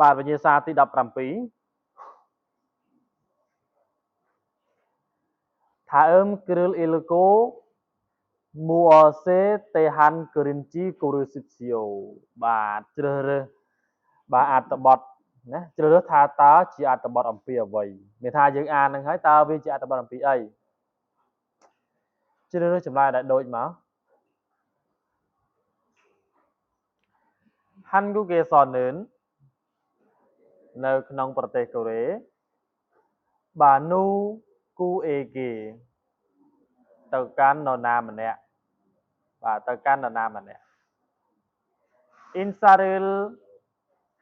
បាទវិញ្ញាសាទី17ថាអឹមគ្រិលអ៊ីលកូមូអសេតេហាន់កូរិនជីកូរុស៊ីស៊ីអូបាទជ្រើសរើសបាទអត្ថបទណាជ្រើសរើសថាតើជាអត្ថបទអំពីអ្វីមានថាយើងអាននឹងហើយតើវាជាអត្ថបទអំពីអីជ្រើសរើសចម្លើយដែលដូចមកហាន់គូកេសនឿននៅក្នុងប្រទេសកូរ៉េបាទនូគូអេគេទៅកាន់នរណាម្នាក់បាទទៅកាន់នរណាម្នាក់អ៊ីនសារិល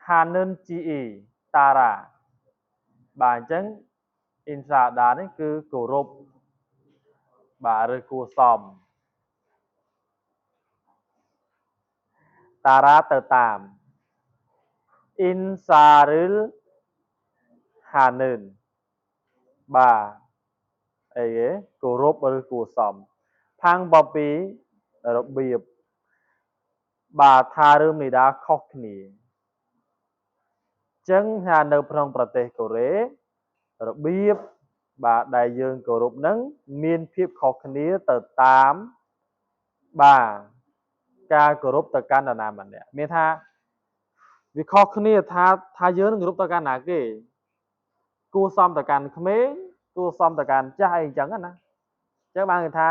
ហានិនជីអ៊ីតារ៉ាបាទអញ្ចឹងអ៊ីនសាដានេះគឺគោរពបាទឬគួសមតារ៉ាទៅតាមអ៊ីនសារិលហានិនបាទអីគេគោរពឬគួសមផាំងបពីរបៀបបាទថាឬមេដាខុសគ្នាចឹងថានៅក្នុងប្រទេសកូរ៉េរបៀបបាទដែលយើងគោរពនឹងមានភាពខុសគ្នាទៅតាមបាទការគោរពទៅកាន់នរណាម្នាក់មានថាវាខុសគ្នាថាយើងនឹងគោរពទៅកាន់ណាគេគួសមទៅកាន់ក្មេងគួសមទៅកាន់ចាស់អីអញ្ចឹងណាអញ្ចឹងបានគេថា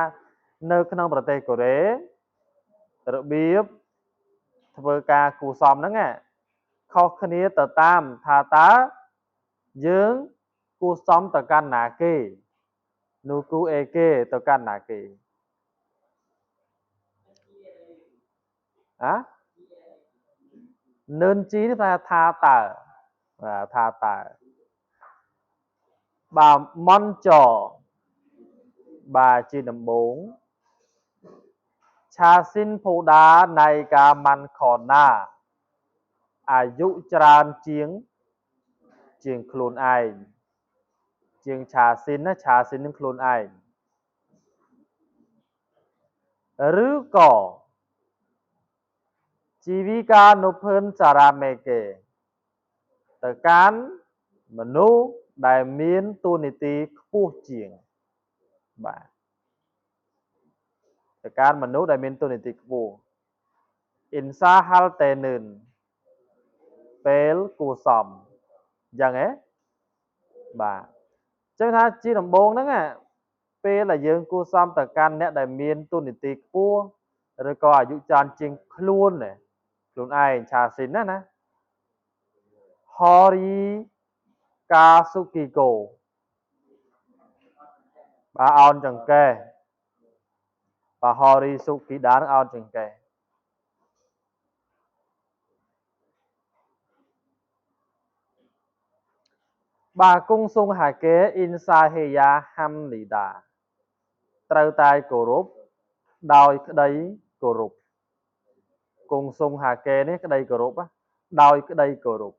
នៅក្នុងប្រទេសកូរ៉េរបៀបធ្វើការគួសមហ្នឹងខុសគ្នាទៅតាមថាតើយើងគួសមទៅកាន់ណាគេនោះគូអេគេទៅកាន់ណាគេអានឿនជីនេះថាតើបាទថាតើបាទមន់ចបាទជាដំបងឆាស៊ីនភូដាណៃកាម៉ាន់ខណាអាយុច្រើនជាងខ្លួនឯងជាងឆាស៊ីនណាឆាស៊ីននឹងខ្លួនឯងឬក៏ជីវិកានុភឿនសារ៉ាមេកេទៅកាន់មនុស្សដែលមានតួនាទីខ្ពស់ជាងបាទទៅកាន់មនុស្សដែលមានតួនាទីខ្ពស់អ៊ីនសាហាល់តេនឿនពេលគួសមអញ្ចឹងហ៎បាទចឹងថាជាដំបូងហ្នឹងពេលដែលយើងគួសមទៅកាន់អ្នកដែលមានតួនាទីខ្ពស់ឬក៏អាយុច្រើនជាងខ្លួនខ្លួនឯងឆាស៊ីនណាហរីកាស៊ូគីកូបាទអោនចង្កេះបាទហរីស៊ូគីដានឹងអោនចង្កេះបាទគង់សុងហាកេអ៊ីនសាហេយ៉ាហាំលីដាត្រូវតែគោរពដោយក្តីគោរពគង់សុងហាកេនេះក្តីគោរពដោយក្តីគោរព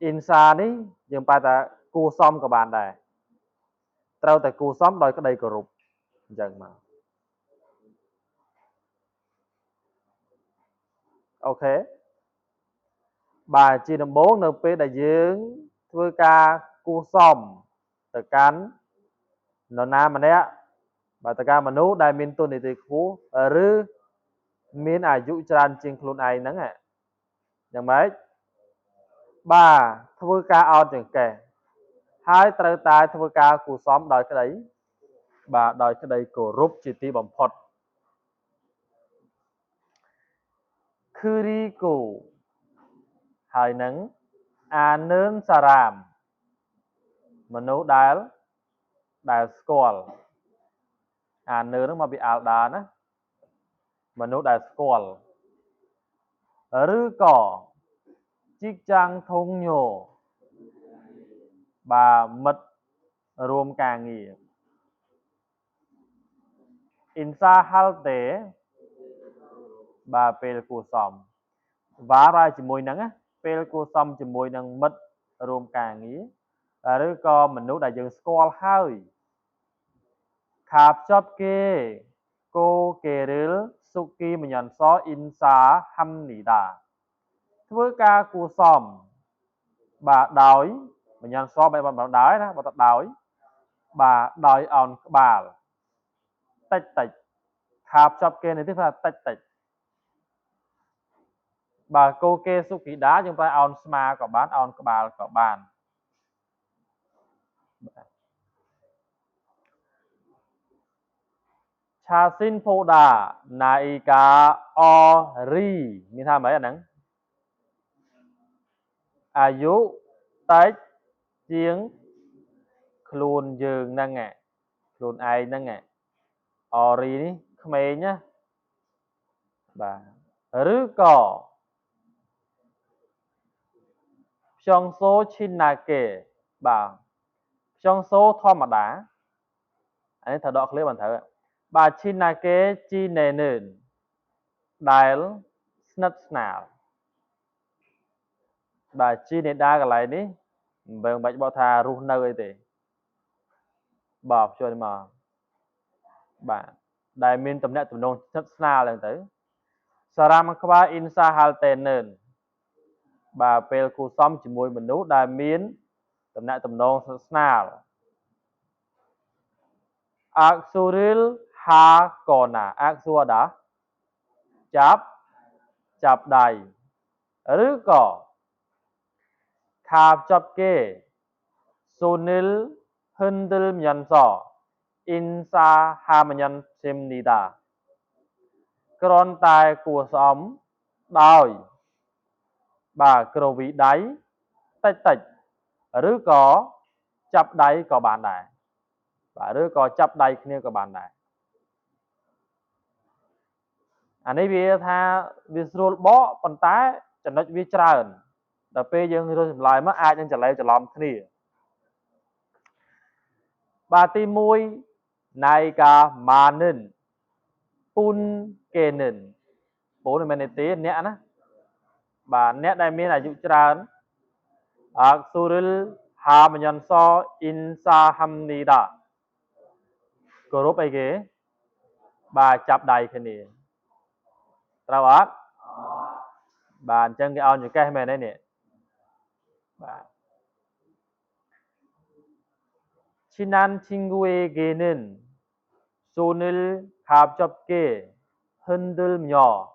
អ៊ីនសានេះយើងបែរថាគួសមក៏បានដែរត្រូវតែគួសមដោយក្តីគោរពអញ្ចឹងមកអូខេបាទជាដំបូងនៅពេលដែលយើងធ្វើការគួសមទៅកាន់នរណាម្នាក់បាទទៅកាន់មនុស្សដែលមានតួនាទីខ្ពស់ឬមានអាយុច្រើនជាងខ្លួនឯងហ្នឹងយ៉ាងម៉េចបាទធ្វើការអោនចង្កេះហើយត្រូវតែធ្វើការគួសមដោយក្តីបាទដោយក្តីគោរពជាទីបំផុតគឺរីកូហើយនឹងអានឿនសារ៉ាមមនុស្សដែលស្គាល់អានឿនហ្នឹងមកពីអាល់ដាណាមនុស្សដែលស្គាល់ឬក៏ជីកចាំងធុងញោបាទមិត្តរួមការងារអ៊ីនសាហាល់តេបាទពេលគួសមវ៉ារ៉ាជាមួយហ្នឹងណាពេលគួសមជាមួយនឹងមិត្តរួមការងារឬក៏មនុស្សដែលយើងស្គាល់ហើយខាបចប់គេកូកេរិលសុគីមញ៉ាន់សអ៊ីនសាហាំនីដាធ្វើការគួសម បាទដោយបញ្ញាសបែបបណ្ដោយណាបើតដោយបាទដោយអោនក្បាលតិចតិចខាបចាប់គេនេះទេថាតិចតិចបាទគោគេសុគីដាយើងប្រើអោនស្មាក៏បានអោនក្បាលក៏បានឆាស៊ីនផូដាណាអ៊ីកាអរីមានថាម៉េចអាហ្នឹងអាយុតិចជាងខ្លួនយើងហ្នឹងខ្លួនឯងហ្នឹងអរីនេះក្មេងណាបាទឬក៏ផ្ចង់សូឈិនណាកេបាទផ្ចង់សូធម្មតាអានេះត្រូវដកឃ្លាបានត្រូវបាទឈិនណាកេជីណេនដែលស្និទ្ធស្នាលបាទជីនេដាកន្លែងនេះមិនបាច់បកថារស់នៅអីទេបាទជួយមកបាទដែលមានតំណែងទំនងស្និទ្ធស្នាលហ្នឹងទៅសារ៉ាមខ្វាអ៊ីនសាហាល់តេនបាទពេលគូសំជាមួយមនុស្សដែលមានតំណែងទំនងស្និទ្ធស្នាលអាក់ស៊ូរិលហាកូណាអាក់ស៊ូដាចាប់ចាប់ដៃឬក៏ខាបចាប់គេសូនិលហិនទិលមយ៉ាន់សអ៊ីនសាហាមយ៉ាន់ស៊ីមនីដាគ្រាន់តែគួសមដោយបាទក្រវីដៃតិចតិចឬក៏ចាប់ដៃក៏បានដែរបាទឬក៏ចាប់ដៃគ្នាក៏បានដែរអានេះវាថាវាស្រួលបកប៉ុន្តែចំណុចវាច្រើនដល់ពេលយើងរើសចម្លើយមកអាចនឹងច្រឡែច្រឡំគ្នាបាទទី1ណៃកាម៉ានិនពូនកេនិនពូនមិនមែនទេអ្នកណាបាទអ្នកដែលមានអាយុច្រើនអាក់ស៊ូរិលហាមយ៉ាន់សអ៊ីនសាហាំនីដាគោរពអីគេបាទចាប់ដៃគ្នាត្រូវអត់បាទអញ្ចឹងគេឲ្យចង្កេះមែនទេនេះបាទ 친한 친구에게는 손을 가볍게 흔들며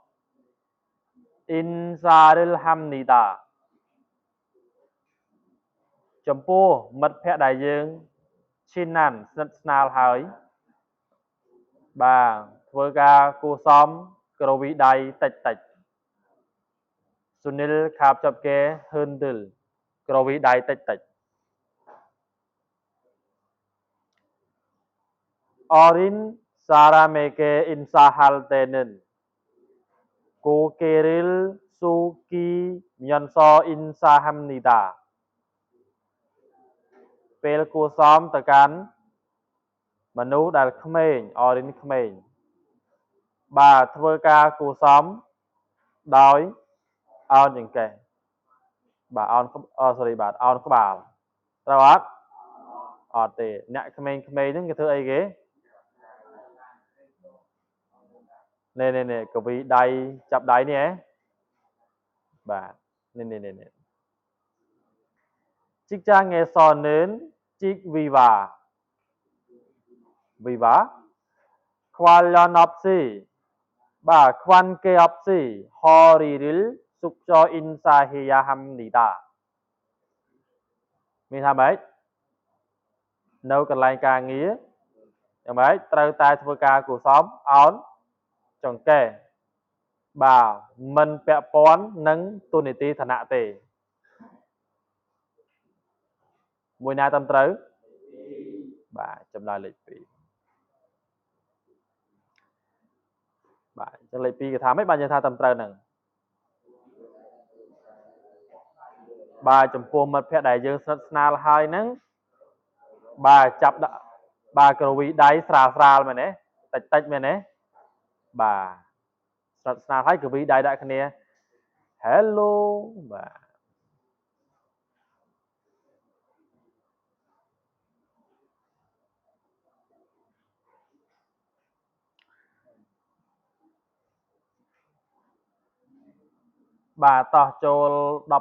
인사를 합니다. ចំពោះមិត្តភក្តិដែលយើងឈិនណាន់ស្និទ្ធស្នាលហើយបាទធ្វើការគួសមក្រវីដៃតិចតិចសុនិលខាបចាប់គេហឺនទិលក្រវីដៃតិចតិចអរិនសារ៉ាមេកេអ៊ីនសាហាល់តេនិនគូកេរិលស៊ូគីមយ៉ាន់សអ៊ីនសាហាំនីដាពេលគួសមទៅកាន់មនុស្សដែលក្មេងអរិនក្មេងបាទធ្វើការគួសមដោយអោនចង្កេះបាទអោន sorry បាទអោនក្បាលត្រូវអត់អត់ទេអ្នកក្មេងៗហ្នឹងគេធ្វើអីគេនេះនេះនេះកវីដៃចាប់ដៃនេះហ៎បាទនេះនេះនេះជីកចាងេសនឿនជីកវីវ៉ាវីវ៉ាខ្វាល់ណប់ស៊ីបាទខ្វាន់គេអប់ស៊ីហរីរិលសុកចអ៊ីនសាហេយ៉ាហាំនីដាមានថាម៉េចនៅកន្លែងការងារយ៉ាងម៉េចត្រូវតែធ្វើការគួសមអោនចង្កេះបាទមិនពាក់ព័ន្ធនឹងទូនីតិឋានៈទេមួយណាត្រឹមត្រូវបាទចម្លើយលេខ2បាទអញ្ចឹងលេខ2គេថាម៉េចបាទយើងថាត្រឹមត្រូវហ្នឹងបាទចំពោះមិត្តភក្តិដែលយើងស្និទ្ធស្នាលហើយហ្នឹងបាទចាប់បាទក្រវីដៃស្រាលស្រាលមែនទេតិចតិចមែនទេបាទស្និទ្ធស្នាលហើយក្រវីដៃដាក់គ្នា Hello បាទ បាទតោះចូល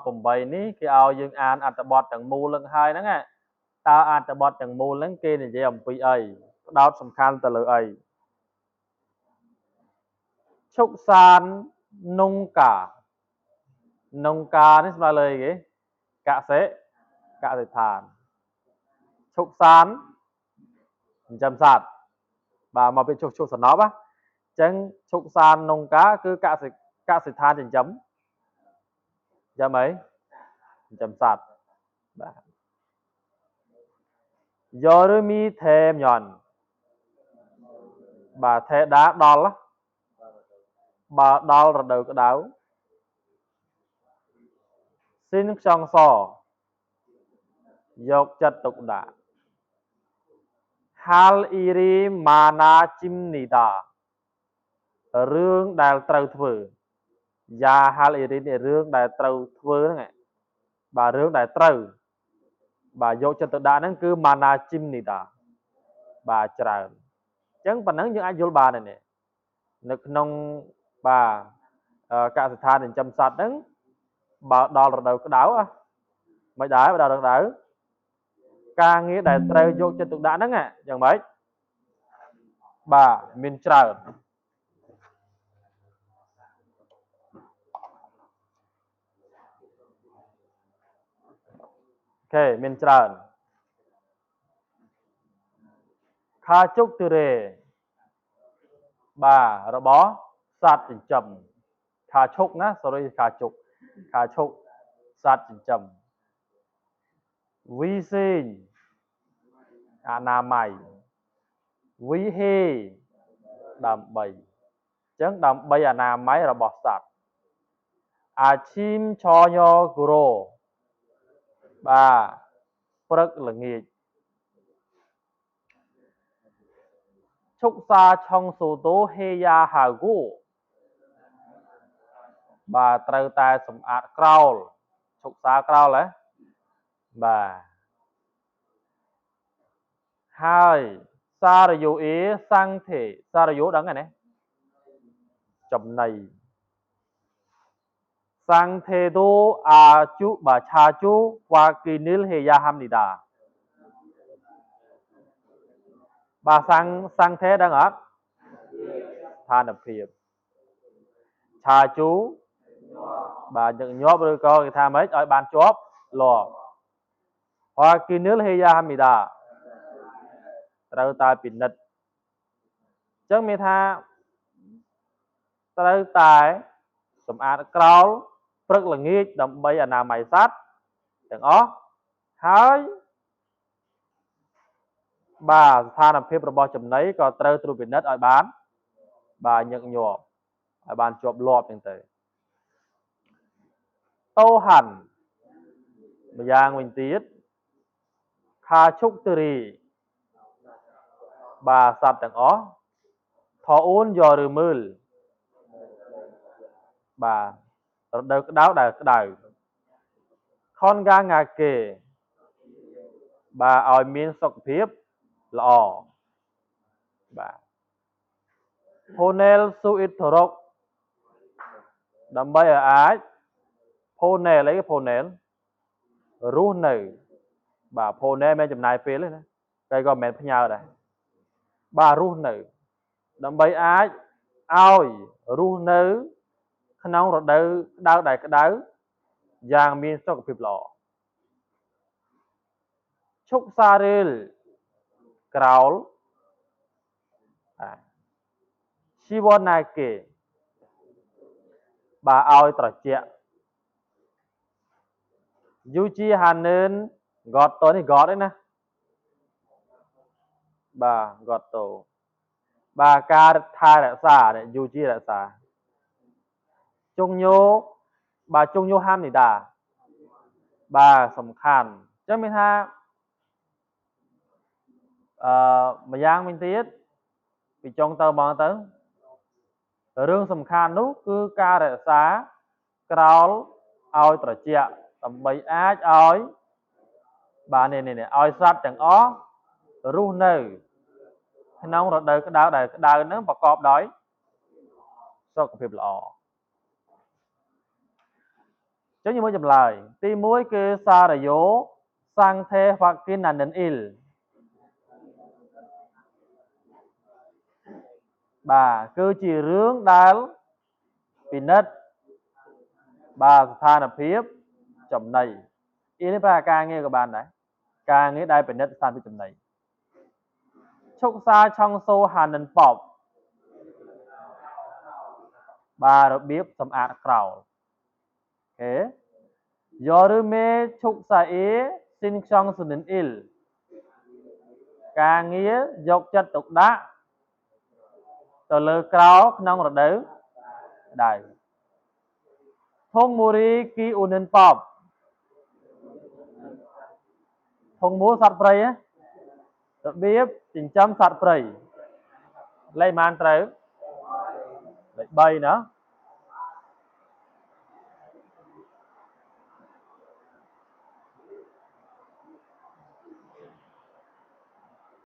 18នេះគេឲ្យយើងអានអត្ថបទទាំងមូលនឹងហើយហ្នឹងតើអត្ថបទទាំងមូលហ្នឹងគេនិយាយអំពីអីផ្ដោតសំខាន់ទៅលើអីឈុកសាននងកានងកានេះស្មើលើអីគេកសិកសិដ្ឋានឈុកសានចិញ្ចឹមសត្វបាទមកពីឈុកឈុកសំណប់អញ្ចឹងឈុកសាននងកាគឺកសិកសិដ្ឋានចិញ្ចឹមចាំអីចិញ្ចឹមសត្វបាទយរមីថេមញ៉នបាទថេដាដល់បើដល់រដូវក្តៅស៊ីនខ្ចង់សយកចិត្តទុកដាក់ហាល់អ៊ីរីម៉ាណាជីមនីតារឿងដែលត្រូវធ្វើយ៉ាហាល់អ៊ីរីនេះរឿងដែលត្រូវធ្វើហ្នឹងបាទរឿងដែលត្រូវបាទយកចិត្តទុកដាក់ហ្នឹងគឺម៉ាណាជីមនីតាបាទច្រើនអញ្ចឹងប៉ុណ្ណឹងយើងអាចយល់បានហើយនេះនៅក្នុងបាទកសិដ្ឋានចិញ្ចឹមសត្វហ្នឹងបើដល់រដូវក្តៅមិនដែរបើដល់រដូវក្តៅការងារដែលត្រូវយកចិត្តទុកដាក់ហ្នឹងយ៉ាងម៉េចបាទមានច្រើនអូខេមានច្រើនខាជុកទិរេបាទរបស់សត្វចិញ្ចឹមខាឈុកណា sorry ខាជុកខាឈុកសត្វចិញ្ចឹមវីសេងអនាម័យវីហេដើម្បីអញ្ចឹងដើម្បីអនាម័យរបស់សត្វអាឈីមឆញគូរ៉ូបាទព្រឹកល្ងាចឈុកសាឆុងសូតូហេយ៉ាហាគូបាទត្រូវតែសម្អាតក្រោលឈុកសាក្រោលហ៎បាទហើយសារយោអេសង្ធេសារយោដឹងហើយណាចំណៃសង្ធេតូអាជុបាឆាជូវ៉ាគីនីលហេយ៉ាហាំនីតាបាទសង្សង្ធេដឹងអត់ស្ថានភាពឆាជូបាទញឹកញាប់ឬក៏គេថាម៉េចឲ្យបានជាប់លាប់វ៉ាគីនីលហេយ៉ាហាំនីតាត្រូវតែពិនិត្យអញ្ចឹងមានថាត្រូវតែសម្អាតក្រោលព្រឹកល្ងាចដើម្បីអនាម័យសត្វទាំងអស់ហើយបាទស្ថានភាពរបស់ចំណីក៏ត្រូវត្រួតពិនិត្យឲ្យបានបាទញឹកញាប់ឲ្យបានជាប់លាប់ចឹងទៅតោហាន់ម្យ៉ាងវិញទៀតខាឈុកទរីបាទសត្វទាំងអស់ថអូនយកឬមើលបាទរដូវក្តៅដែលក្តៅខនកាងាគេបាទឲ្យមានសុខភាពល្អបាទផូណែលស៊ូអ៊ីតរុកដើម្បីឲ្យអាចផូណែលអីផូណែលរស់នៅបាទផូណែលមិនចំណាយពេលទេណាតែក៏មិនមែនផ្ញើដែរបាទរស់នៅដើម្បីអាចឲ្យរស់នៅក្នុងរដូវក្តៅដែលក្តៅយ៉ាងមានសុខភាពល្អឈុកសារេលក្រោលបាទជីវណាគេបាទឲ្យត្រជាក់យូជីហានឿនកតតនេះកតឯណាបាទកតតបាទការថែរក្សាយូជីរក្សាចុងញោបាទចុងញោហាមនីតាបាទសំខាន់អញ្ចឹងមានថាអឺម្យ៉ាងវិញទៀតពីចុងទៅហ្មងទៅរឿងសំខាន់នោះគឺការរក្សាក្រោលឲ្យត្រជាក់ដើម្បីអាចឲ្យបាទនេះនេះឲ្យសត្វទាំងអស់រស់នៅក្នុងរដូវក្តៅដែលក្តៅហ្នឹងប្រកបដោយសុខភាពល្អ ចឹងយើងមើលចម្លើយទី1 គឺសារយោសង្ថេហ្វាគិនអានិនអ៊ីល បាទ គឺជារឿងដែលពិនិត្យ បាទ ស្ថានភាពចំណី។ អ៊ីនេះប្រើការងារក៏បានដែរ ការងារដែលពិនិត្យស្ថានភាពចំណី។ ឈុកសាឆងសូហានិនប៉ប បាទ របៀបសម្អាតក្រោល។ អូខេ យឬមេឈុកសាអេស៊ីនខ្យងសុនិនអ៊ីល ការងារយកចិត្តទុកដាក់ទៅលើក្រោលក្នុងរដូវក្តៅ។ ធុងមូរីគីអ៊ូនិនប៉ប ធុងមូលសត្វព្រៃ របៀបចិញ្ចឹមសត្វព្រៃ។ លេខប៉ុន្មានត្រូវ? លេខ3ណា។